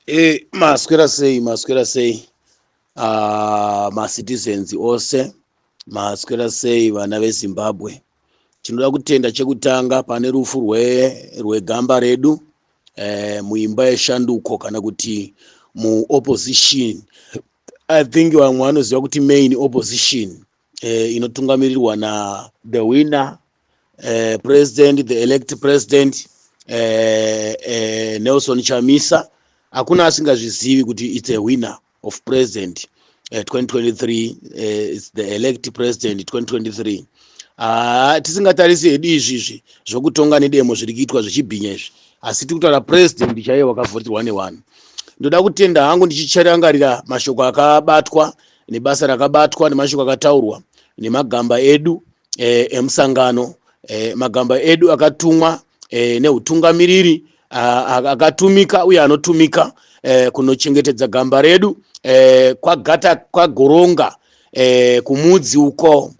E, maswera sei, maswera sei, macitizens ose, maswera sei vana veZimbabwe? Tinoda kutenda chekutanga pane rufu rwegamba redu muimba yeshanduko kana kuti muopposition. I think vamwe vanoziva kuti main opposition inotungamirirwa na the winner president, the elect president Nelson Chamisa. Hakuna asingazvizivi kuti it's a winner of president 2023, it's the elect president 2023. Ah, tisingatarisi hedu izvizvi zvokutonga nedemo zviri kuitwa zvichibhinya izvi, asi tiri kutaura president chaiye wakavhoterwa nevanhu. Ndoda kutenda hangu ndichicharangarira mashoko akabatwa nebasa rakabatwa nemashoko akataurwa nemagamba edu emusangano, magamba edu akatumwa neutungamiriri, akatumika uye anotumika kunochengetedza gamba redu kwagata kwaGoronga, kumudzi uko,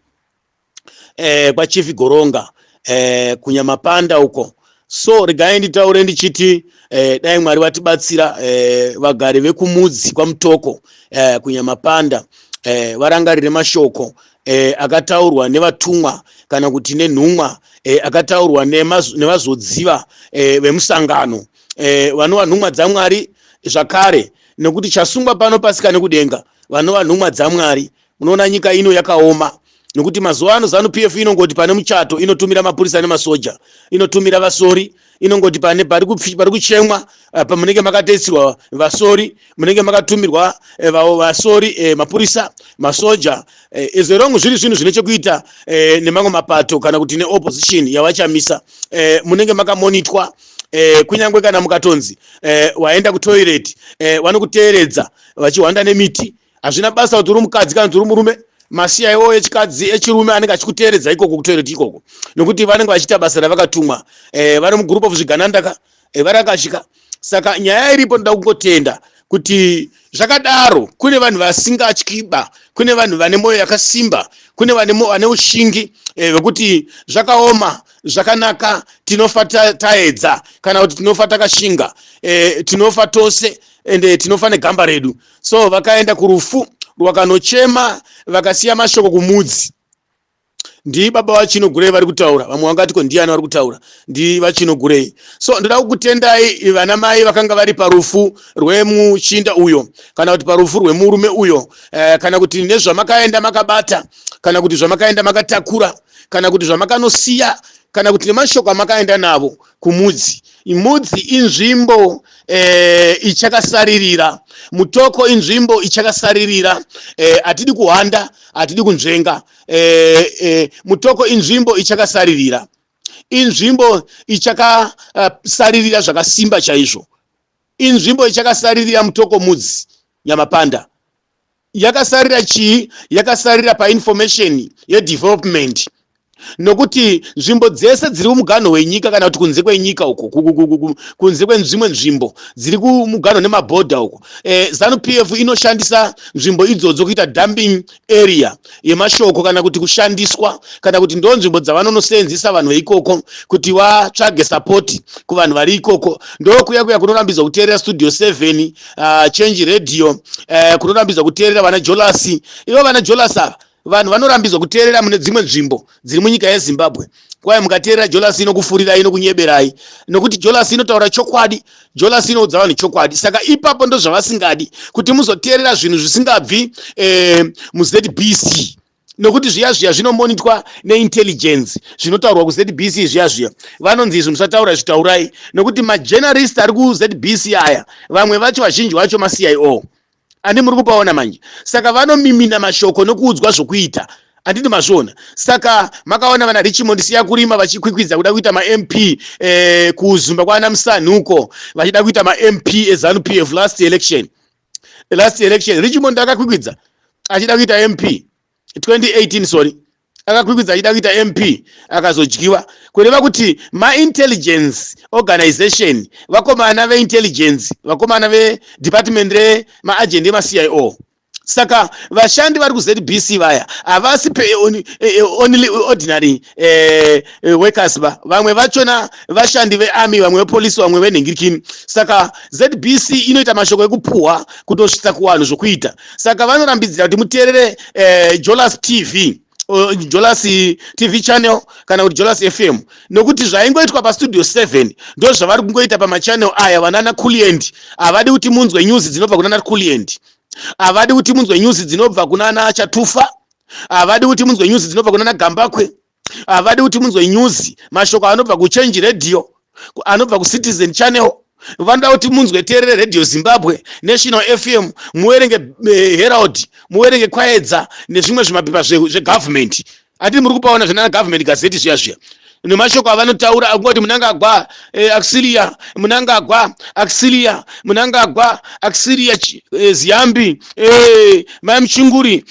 kwaChief Goronga, kuNyamapanda uko. So regai nditaure ndichiti dai Mwari vatibatsira, vagari vekumudzi kwaMutoko, kuNyamapanda, varangarire mashoko akataurwa nevatumwa kana kuti nenhumwa, akataurwa nevazodziva vemusangano, vanova nhumwa dzaMwari zvakare, nekuti chasungwa pano pasika nekudenga. Vanova nhumwa dzaMwari. Munoona nyika ino yakaoma, nekuti mazuva ano ZANU PF inongoti pane muchato inotumira mapurisa nemasoja, inotumira vasori. Inongoti pane pari kuchemwa, pamunenge makatetsirwa vasori, munenge makatumirwa vasori, mapurisa, masoja. As long zviri zvinhu zvine chekuita nemamwe mapato kana kuti neopposition yavaChamisa, munenge makamonitwa. Kunyange kana mukatonzi waenda kutoilet, vanokuteeredza vachihwanda nemiti. Hazvina basa kuti uri mukadzi kana kuti uri murume, maCIO echikadzi, echirume anenge achikuteeredza ikoko kutoilet ikoko, nokuti vanenge vachiita basa ravakatumwa. Vari mugroup of zviganandaka, varakasvika. Saka nyaya iripo, ndoda kungotenda kuti zvakadaro kune vanhu vasingatyiba, kune vanhu vane mwoyo yakasimba, kune vane ushingi vekuti zvakaoma zvakanaka, tinofa taedza, kana kuti tinofa takashinga, tinofa tose ende tinofa negamba redu. So vakaenda kurufu rwakanochema, vakasiya mashoko kumudzi. Ndi baba vaChinogurei vari kutaura. Vamwe vangati ko ndiani vari kutaura? Ndi vaChinogurei. So ndoda kukutendai vana mai vakanga vari parufu rwemuchinda uyo, kana kuti parufu rwemurume uyo, kana kuti nezvamakaenda makabata, kana kuti zvamakaenda makatakura, kana kuti zvamakanosiya, kana kuti nemashoko amakaenda navo kumudzi. Mudzi inzvimbo ichakasaririra. Mutoko inzvimbo ichakasaririra. Hatidi kuhwanda, hatidi kunzvenga. Mutoko inzvimbo ichakasaririra, inzvimbo ichakasaririra zvakasimba chaizvo, inzvimbo ichakasaririra. Mutoko, Mudzi, Nyamapanda yakasarira chii? Yakasarira painformation yedevelopment, nokuti nzvimbo dzese dziri kumuganho wenyika kana kuti kunze kwenyika uko, kunze kwedzimwe nzvimbo dziri kumuganho nemabhodha uko, ZANU PF inoshandisa nzvimbo idzodzo kuita dumping area yemashoko, kana kuti kushandiswa, kana kuti ndo nzvimbo dzavanonosenzisa vanhu veikoko kuti vatsvage support kuvanhu vari ikoko. Ndo kuya kuya kunorambidzwa kuteerera Studio 7, Change Radio, kunorambidzwa kuteerera vana Jolasi. Ivo vana Jolasi ava, vanhu vanorambidzwa kuteerera mune dzimwe nzvimbo dziri munyika yeZimbabwe. Kwai mukateerera Jolasi inokufurirai, inokunyeberai, nokuti Jolasi inotaura chokwadi, Jolasi inoudza vanhu chokwadi. Saka ipapo ndo zvavasingadi kuti muzoteerera zvinhu zvisingabvi muZBC, nokuti zviya zviya zvinomonitwa neintelligence. Zvinotaurwa kuZBC zviya zviya, vanonzi izvi musataura, zvitaurai, nokuti majournalist ari kuZBC aya, vamwe vacho, vazhinji vacho maCIO. Handi muri kupaona manje? Saka vanomimina mashoko nokuudzwa zvokuita. Handiti mazviona? Saka makaona vana Richmond Siya Kurima vachikwikwidza kuda kuita maMP, kuzumba kwana Musanhuko, vachida kuita maMP eZANU PF last election. Last election Richmond akakwikwidza achida kuita MP 2018, sorry, akakwikwidza achida kuita MP, akazodyiwa. Kureva kuti maintelligence organization, vakomana veintelligence, vakomana vedepartment remaagent emaCIO. Saka vashandi vari kuZBC vaya havasi only ordinary workers ba. Vamwe vachona vashandi vearmy, vamwe vepolisi, vamwe venhingirikini. Saka ZBC inoita mashoko ekupuhwa kutosvitsa kuvanhu zvokuita. Saka vanorambidzira kuti muteerere Jolas TV, Jolas TV channel kana kuti Jolas FM, nokuti zvaingoitwa paStudio 7 ndo zvavari kungoita pamachannel aya. Vanana Kulient havadi kuti munzwe news dzinobva kunana Kulient, havadi kuti munzwe news dzinobva kunana Chatufa, havadi kuti munzwe news dzinobva kunana Gambakwe, havadi kuti munzwe news, mashoko anobva kuChange Radio, anobva kuCitizen Channel. Vanoda kuti munzwe, teerere Radio Zimbabwe, National FM, muverenge Herald, muverenge Kwaedza nezvimwe zvimapepa zvegovernment. Hatiri muri kupaona zvenana Government Gazette zviya zviya nemashoko avanotaura akungoti Munangagwa, Auxilia Munangagwa, Auxilia Munangagwa, Auxilia Ziyambi, Mai Muchinguri,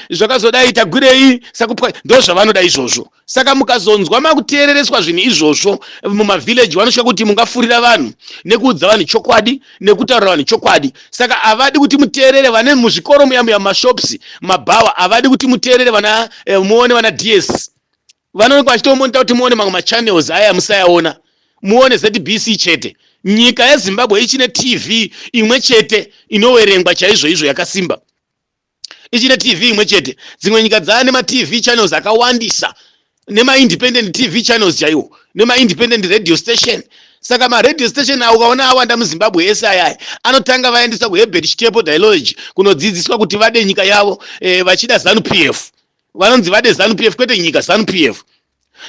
zvakazodai, Tagwirei sakupwa. Ndo zvavanoda izvozvo. Saka mukazonzwa makuteerereswa zvinhu izvozvo mumavhillaji, vanosvika kuti mungafurira vanhu nekuudza vanhu chokwadi nekutaurira vanhu chokwadi. Saka havadi kuti muteerere vane muzvikoro muya muya, mumashops, mabhawa. Havadi kuti muteerere vana, muone vana DS. Vanonge vachitomonita kuti muone mamwe machannels aya, musayaona, muone ZBC chete. Nyika yeZimbabwe ichine TV imwe chete inoverengwa chaizvo izvo yakasimba, ichine TV imwe chete. Dzimwe nyika dzaane maTV channels akawandisa, nemaindependent TV channels chaiwo, nemaindependent radio station. Saka maradio station aya ukaona awanda muZimbabwe ese ayaya, anotanga vaendeswa kuHerbert Chitepo Dialogy kunodzidziswa kuti vade nyika yavo, vachida ZANU PF. Vanonzi vade ZANU PF, kwete nyika, ZANU PF.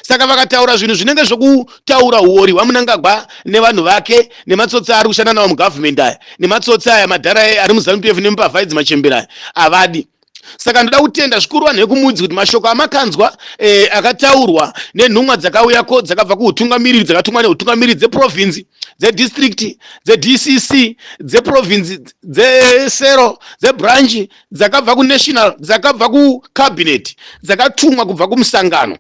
Saka vakataura zvinhu zvinenge zvokutaura uori hwaMunangagwa nevanhu vake nematsotsi ari kushanda navo mugavhumendi aya, nematsotsi aya, madhara ari muZANU PF nemupavha idzi, machembera aya, havadi. Saka ndoda kutenda zvikuru vanhu vekuMudzi kuti mashoko amakanzwa akataurwa nenhumwa dzakauyako, dzakabva kuutungamiriri, dzakatumwa neutungamiriri, dzeprovinsi, dzedistrict, dzeDCC, dzeprovinsi, dzesero, dzebranch, dzakabva kunational, dzakabva kucabinet, dzakatumwa kubva kumusangano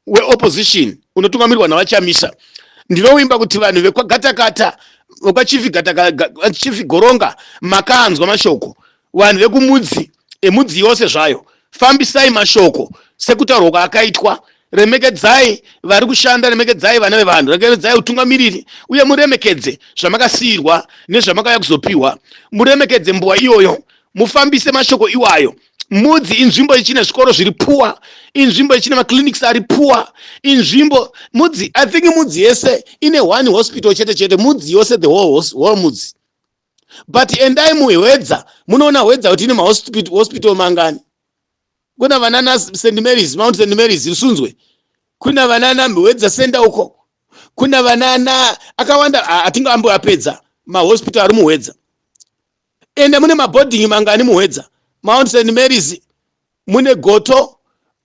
weopposition unotungamirwa naVaChamisa. Ndinovimba kuti vanhu vekwaGatakata, vekwachief Gataka, Chief Goronga, makanzwa mashoko. Vanhu vekuMudzi, eMudzi yose zvayo, fambisai mashoko sekutaurwa kwaakaitwa. Remekedzai vari kushanda, remekedzai vana vevanhu, remekedzai utungamiriri uye muremekedze zvamakasiyirwa nezvamakauya kuzopiwa. Muremekedze mbuwa iyoyo, mufambise mashoko iwayo. Mudzi inzvimbo ichine zvikoro zviri poor, inzvimbo ichine maclinics ari poor, inzvimbo Mudzi, I think Mudzi yese ine one hospital chete chete, Mudzi yose, the whole Mudzi. But endai muHwedza, munoona Hwedza kuti ine mahospital mangani. Kuna vanana St Marys, Mount St Marys Rusunzwe, kuna vanana Hwedza Center uko, kuna vanana akawanda, hatingamboapedza mahospital ari muHwedza. Ende mune maboarding mangani muHwedza? Mount St Marys, mune Goto,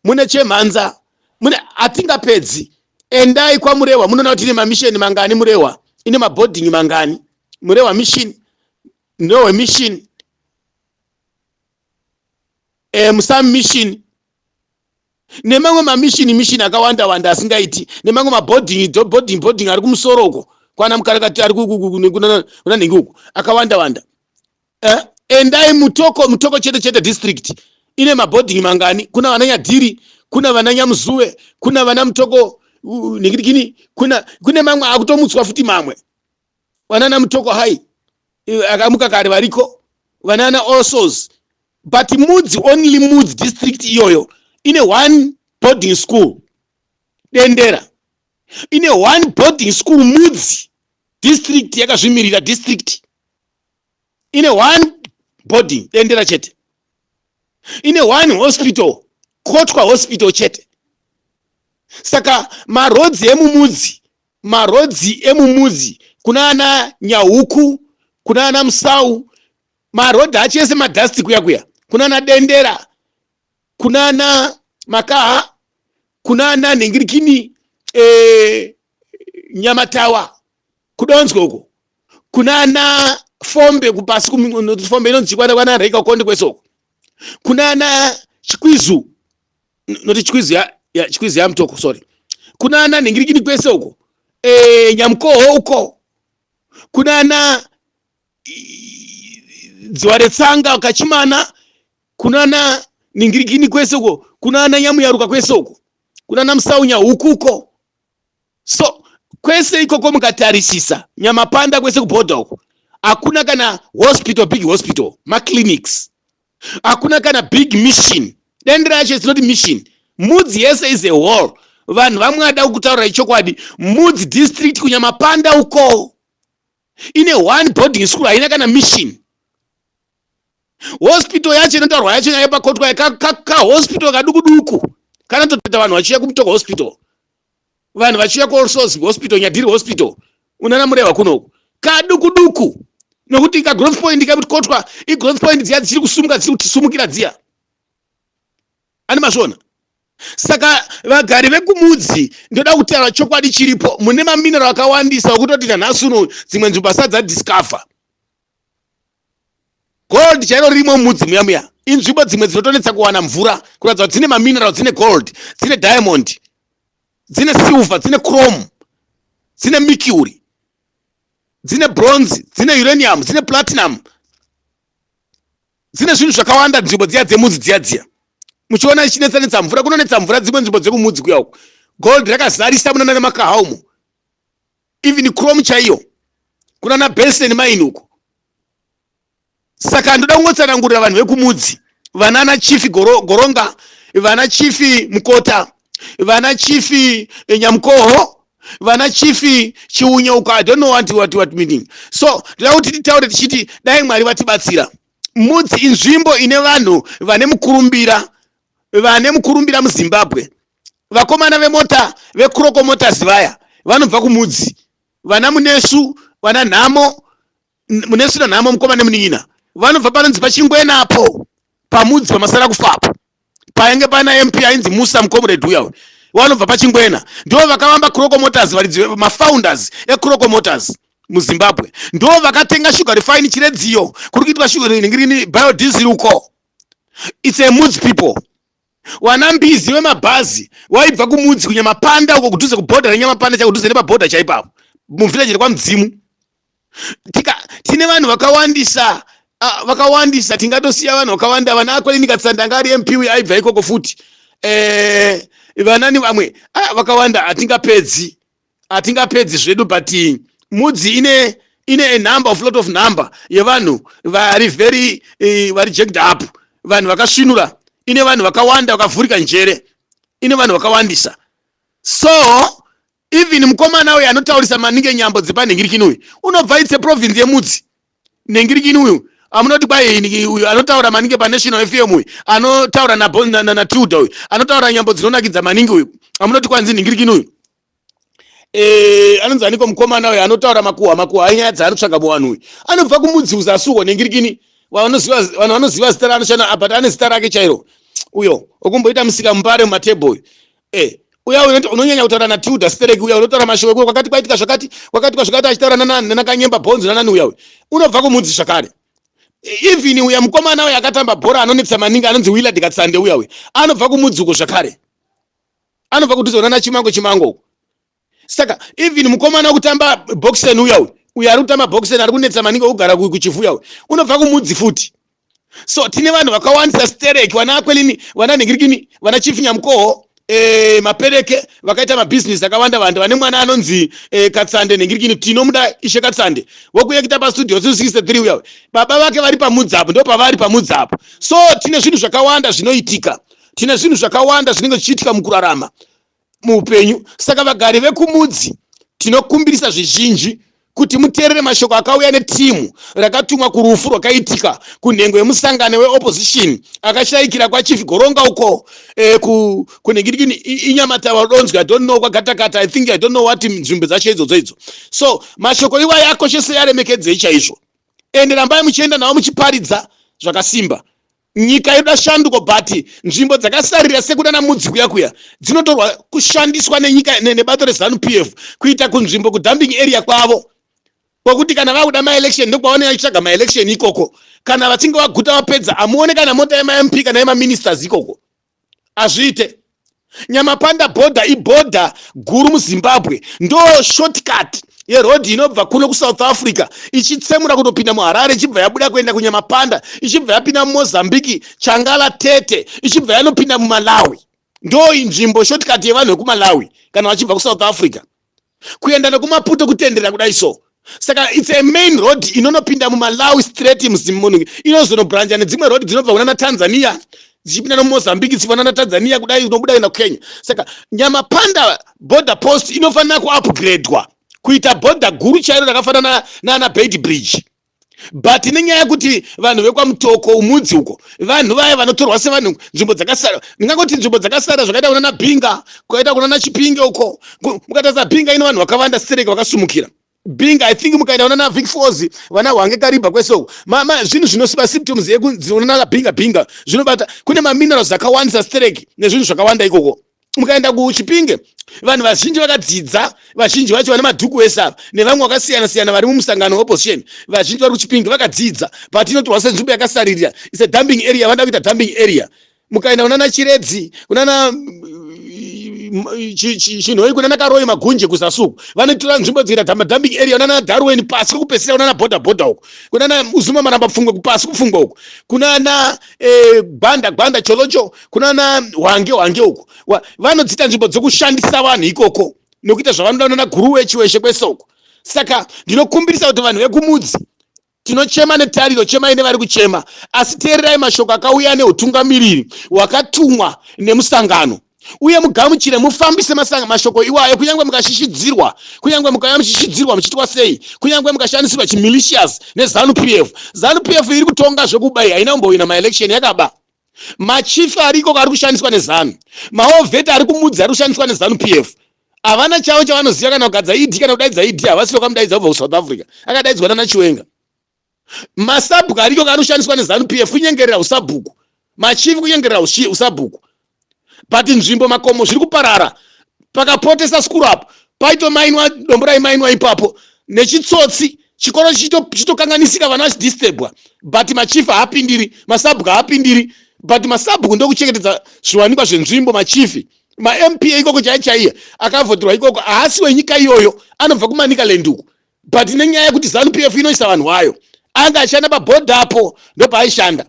mune Chemhanza, mune, hatingapedzi. Endai kwaMurehwa, munoona kuti ine mamisheni mangani Murehwa, ine maboarding mangani Murehwa Mission, Ndowe Mission, Musami Mission nemamwe mamishini mishini akawanda wanda asingaiti, nemamwe maboarding boarding ari kumusoro uko kwana Mukarakati, ari kuna nhingi uko, akawanda wanda. Endai Mutoko, Mutoko chete chete district ine maboarding mangani? Kuna vana Nyadhiri, kuna vana Nyamuzuve, kuna vana Mutoko nhingirikini, kuna kune mamwe akutomutswa futi, mamwe vanana Mutoko High akamuka kare variko, vanana All Souls. But Mudzi, only Mudzi district iyoyo ine one boarding school, Dendera. Ine one boarding school, Mudzi district yakazvimirira, district ine one boarding, Dendera chete. Ine one hospital, Kotwa Hospital chete. Saka maroads emuMudzi, maroads emuMudzi kuna ana Nyahuku, kuna ana Musau, marodhi acho ese madhasti kuya kuya, kuna ana Dendera, kuna ana Makaha, kuna ana Nhingirikini, Nyamatawa, kudonzwe uko, kuna ana Fombe kupasi, Fombe inonzi chikwana, kwana Reka Konde kwese uko, kuna ana Chikwizu, noti Chikwizu ya Chikwizu yaMutoko, sorry, kuna ana Nhingirikini kwese uko, Nyamukoho uko, kuna ana Dziwa Retsanga, Kachimana. Kunana Ningirikini kwese uko, kunana Nyamuyaruka kwese uko, kunana Musaunya hukuko. So kwese ikoko mukatarisisa Nyamapanda kwese kubhodha uko, hakuna kana hospital, big hospital, maclinics, hakuna kana big mission. Dende racho is not mission. Mudzi yese is a whole. Vanhu vamwada kutaura chokwadi, Mudzi district kuNyamapanda uko ine one boarding school, haina kana mission. Hospital yacho inotaurwa yacho nyaya yepakotwa, kahospital kaduku duku kanatotoita vanhu vachiuya kuMutoko Hospital, vanhu vachiuya kuAllSouls Hospital, Nyadhiri Hospital, unana Murehwa kunoku, kaduku duku, nokuti kagrowth point kakotwa igrowth point dziya dzichiri kusumuka, dzichiri kutisumukira dziya. Ani mazviona? Saka vagari vekuMudzi, ndoda kutaura chokwadi chiripo. Mune mamineral akawandisa okutoti nanhasi uno dzimwe nzvimbo asati dzadiscover. Gold chairo ririmo Mudzi muya muya. Inzvimbo dzimwe dzinotonetsa kuwana mvura, kuratidza kuti dzine mamineral, dzine gold, dzine diamond, dzine silver, dzine chrome, dzine mercury, dzine bronze, dzine uranium, dzine platinum, dzine zvinhu zvakawanda nzvimbo dziya dzeMudzi dziya dziya. Muchiona ichinetsanetsa mvura, kunonetsa mvura dzimwe nzvimbo dzekuMudzi kuya uku. Gold rakazarisa munana nemakaha umo, even chrome chaiyo kunana Benson Mine uko. Saka ndoda kungotsanangurira vanhu vekuMudzi, vanana Chief Goronga, vana Chief Mukota, vana Chief Nyamukoho, vana Chief Chiunya uko. I don't know what meaning. So ndoda kuti titaure tichiti dai Mwari vatibatsira. Mudzi inzvimbo ine vanhu vane mukurumbira, vane mukurumbira muZimbabwe. Vakomana vemota veCroco Motors vaya vanobva kuMudzi. Vana Munesu, vana Nhamo, Munesu naNhamo, mukoma nemunin'ina, vanobva panonzi paChingwenapo paMudzi, pamasara kufapo painge pana MP ainzi Musa, mucomrade uya vanobva paChingwena. Ndo vakavamba Croco Motors, varidzi, mafounders eCroco Motors muZimbabwe. Ndo vakatenga sugar refine Chiredziyo kuri kuitwa sugar ringirini biodiesel uko. It's a Mudzi people. Wana Mbizi wemabhazi waibva kuMudzi, kuNyamapanda uko, kudhuze kubhodha reNyamapanda, chakudhuze nepabhodha chaipapo, muvillage rekwaMudzimu. Tika tine vanhu vakawandisa, vakawandisa. Tingatosiya vanhu vakawanda. Vana Akwelini Katsanda anga ari MP uyu aibva ikoko futi. Vanani vamwe, vakawanda, hatingapedzi, hatingapedzi zvedu. But Mudzi ine a number of lot of number yevanhu vari very vari jacked up, vanhu vakasvinura. Ine vanhu vakawanda vakavhurika njere, ine vanhu vakawandisa. So even mukomana uyu anotaurisa maningi nyambo dzepanhingirikini uyu unobva, itse province yeMudzi. Nhingirikini uyu amunoti kwai uyu anotaura maningi paNational FM, uyu anotaura naTilda, uyu anotaura nyambo dzinonakidza maningi, uyu amunoti kwanzi nhingirikini uyu, anonzi aniko mukomana uyu anotaura makuhwa makuhwa anyaya dzaanotsvaga muvanhu, uyu anobva kuMudzi uzasuwo. Nhingirikini, vanhu vanoziva zita raanoshanda, but ane zita rake chairo uyo okumboita musika mupare mumatebho uyu. Uya unonyanya kutaura naTilda Sterek, uya unotaura mashoko ekuti kwakati kwaitika zvakati, kwakati zvakati, achitaura nanakanyemba bhonzo nanani, uya uyu unobva kuMudzi zvakare. Even uya mukomana uya akatamba bhora anonetsa maningi anonzi Willard Katsande, uya uyu anobva kuMudzi uko zvakare, anobva kudhuze nana Chimango, Chimango uko. Saka even mukomana wekutamba boxen uya uyu, uyo ari kutamba boxen ari kunetsa maningi wekugara kuChivhu, uya uyu unobva kuMudzi futi. So tine vanhu vakawandisa sterek, vana Akwelini, vana Nhingirikini, vana Chief Nyamukoho, Mapereke, vakaita mabhizinesi akawanda wanda. Vane mwana anonzi Katsande Nhingirikini, tinomuda Ishe Katsande wokuyekita paStudio 263 uya, baba vake vari paMudzi apo, ndo pavari paMudzi apo. So tine zvinhu zvakawanda zvinoitika, tine zvinhu zvakawanda zvinenge zvichiitika mukurarama muupenyu. Saka vagari vekuMudzi, tinokumbirisa zvizhinji kuti muteerere mashoko akauya netimu rakatumwa kurufu rwakaitika kunhengo yemusangano weopposition akashayikira kwaChief Goronga uko, kunhingirikini iNyamatava donzwi, I don't know, kwaGatakata, I think, I don't know what nzvimbo dzacho idzodzo idzo. So mashoko iwayo akoshesei, aremekedzei chaizvo, ende rambai muchienda navo muchiparidza zvakasimba. Nyika yoda shanduko, but nzvimbo dzakasarira sekuda naMudzi kuya kuya dzinotorwa kushandiswa nenyika nebato reZANU PF kuita kunzvimbo kudumping area kwavo, kwokuti kana vakuda maelection ndokwavanenge vachitsvaga maelection ikoko. Kana vachinge vaguta vapedza, hamuone kana mota yemaMP kana yemaministers ikoko, hazviite. Nyamapanda bhodha ibhodha guru muZimbabwe, ndo shortcut. Yerodhi inobva kuno kuSouth Africa ichitsemura kutopinda muHarare, ichibva yabuda kuenda kuNyamapanda, ichibva yapinda muMozambique, Changala, Tete, ichibva yanopinda muMalawi. Ndo inzvimbo shortcut yevanhu vekuMalawi kana vachibva kuSouth Africa kuenda nekuMaputo, kutendera kudai. So saka it's a main road inonopinda muMalawi straight muzimunhu, inozonobrancha nedzimwe road dzinobva kunana Tanzania, dzichipinda nomuMozambique, dzichibva nana Tanzania kudai, unobuda kuenda kuKenya. Saka Nyamapanda border post inofanira kuupgradwa kuita bhodha guru chairo rakafanana nana Beitbridge. But nenyaya yekuti vanhu vekwaMutoko, uMudzi uko, vanhu vaya vanotorwa sevanhu nzvimbo dzakasara, ndingangoti nzvimbo dzakasara, zvakaita kunana Binga, kwakaita kunana Chipinge uko. Mukatarisa Binga ino vanhu vakawanda stereke vakasumukira Binga. I think mukaenda kunana Vic Falls, vana Hwange, Kariba, kwese uko, zvinhu zvinosipa symptoms ekunana Binga. Binga zvinobata kune maminerals akawandisa stereke nezvinhu zvakawanda ikoko. Mukaenda kuChipinge, vanhu vazhinji vakadzidza, vazhinji vacho vane madhuku ese ava nevamwe vakasiyana siyana vari mumusangano weopposition, vazhinji vari kuChipinge vakadzidza, but inotorwa senzvimbo yakasaririra. It's a dumping area, vanoda kuita dumping area. Mukaenda kunana Chiredzi, kunana Chinhoi, kunana Karoi, Magunje, kuzasi uku, vanotora nzvimbo dzikuita dumping area. Kunana Darwin pasi kwekupesera, kunana border border uku, kunana Uzuma, Maramba, Pfungwe, kupasi kupfungwa uku, kunana Gwanda Gwanda, Cholocho, kunana Hwange Hwange uku, vanodzita nzvimbo dzokushandisa vanhu ikoko nekuita zvavanoda, kunana Guruwe, Chiweshe, kwese uku. Saka ndinokumbirisa kuti vanhu vekuMudzi, tinochema netariro, chemai nevari kuchema, asi teererai mashoko akauya neutungamiriri hwakatumwa nemusangano uye mugamuchire, mufambise mashoko iwayo, kunyange mukashishidzirwa, kunyange mukauya muchishidzirwa, muchiitwa sei, kunyange mukashandisirwa chimilitias neZANU PF. ZANU PF iri kutonga zvekuba iyi, haina kumbowina maelection, yakaba. Machief ariko ari kushandiswa neZANU, mawar vet ari kuMudzi ari kushandiswa neZANU PF. Havana chavo chavanoziva, kana kugadza ED, kana kudaidza ED, havasi vakamudaidza kubva kuSouth Africa, akadaidzwa nana Chiwenga. Masabhuku ariko kanoshandiswa neZANU PF kunyengerera usabhuku, machief kunyengerera usabhuku. But nzvimbo, makomo zviri kuparara. Pakapotesa skuru apo paitomainwa dombo raimainwa ipapo nechitsotsi, chikoro chitokanganisika, vana vachidisturbwa, but machief haapindiri, masabhuku haapindiri. But masabhuku ndokuchengetedza zviwanikwa zvenzvimbo. Machief, maMP ikoko chai chaiye akavhoterwa ikoko haasi wenyika iyoyo, anobva kuManicaland uku, but nenyaya yekuti ZANU PF inoisa vanhu vayo, anga achishanda pabhodha apo, ndopaaishanda.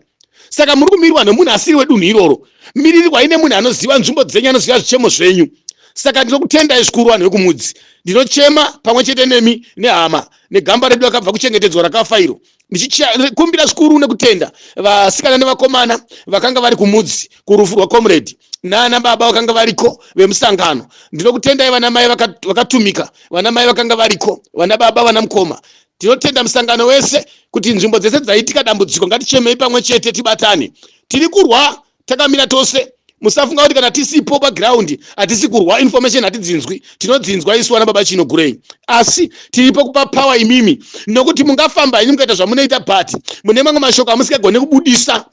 Saka muri kumirirwa nemunhu asiri wedunhu iroro. Miririrwai nemunhu anoziva nzvimbo dzenyu, anoziva zvichemo zvenyu. Saka ndinokutendai zvikuru, vanhu vekuMudzi. Ndinochema pamwe chete nemi nehama negamba redu rakabva kuchengetedzwa rakafa iro, ndichikumbira zvikuru nekutenda vasikana nevakomana vakanga vari kuMudzi kurufu rwacomrade, nana baba vakanga variko vemusangano. Ndinokutendai, vana mai vakatumika, vana mai vakanga variko, vana baba, vana mukoma. Tinotenda musangano wese kuti nzvimbo dzese dzaitika dambudziko, ngatichemei pamwe chete, tibatane. Tiri kurwa takamira tose. Musafunga kuti kana tisipo paground hatisi kurwa, information hatidzinzwi. Tinodzinzwa isu vana baba Chinogurei, asi tiripo kupa power imimi, nokuti mungafamba henyu mukaita zvamunoita, but mune mamwe mashoko amusingagone kubudisa.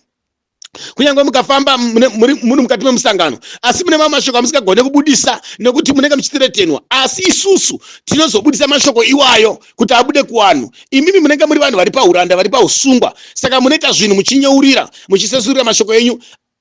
Kunyange mukafamba muri mukati memusangano, asi mune mamwe mashoko amusingagone kubudisa nekuti munenge muchithreatenwa. Asi isusu tinozobudisa mashoko iwayo kuti abude kuvanhu. Imimi munenge muri vanhu vari pauranda, vari pausungwa, saka munoita zvinhu muchinyeurira, muchisesurira mashoko enyu,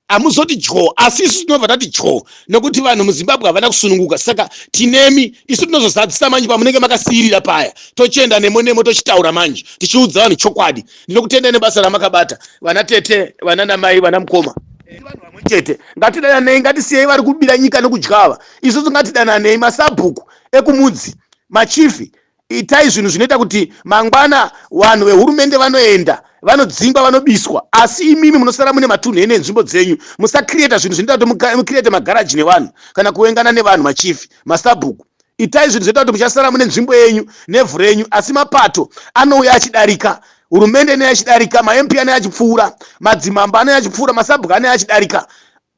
hamuzoti dyo, asi isu tinobva tati dyo, nekuti vanhu muZimbabwe havana kusununguka. Saka tinemi isu, tinozozadzisa manje pamunenge makasiyirira paya, tochienda nemo nemo, tochitaura manje, tichiudza vanhu chokwadi. Ndinokutendai nebasa ramakabata, vana tete, vana namai, vana mukoma. Vanhu vamwe chete, ngatidananei, ngatisiyei vari kubira nyika nekudyava. Isusu ngatidananei. Masabhuku ekuMudzi, machief, itai zvinhu zvinoita kuti mangwana vanhu vehurumende vanoenda, vanodzingwa, vanobiswa, asi imimi munosara mune matunhu ene nzvimbo dzenyu. Musacreata zvinhu zvinoita kuti mucreate magaraji nevanhu kana kuengana nevanhu. Machief, masabhuku, itai zvinhu zvinoita kuti muchasara mune nzvimbo yenyu nevhu renyu. Asi mapato anouya achidarika, hurumende inouya achidarika, maMP anouya achipfuura, madzimambo anouya achipfuura, masabhuku anouya achidarika,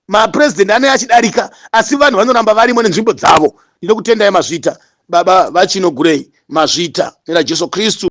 mapurezidendi anouya achidarika, asi vanhu vanoramba varimo nenzvimbo dzavo. Ndinokutendai, mazvita, baba vaChinogurei, mazvita neraJesu Kristu.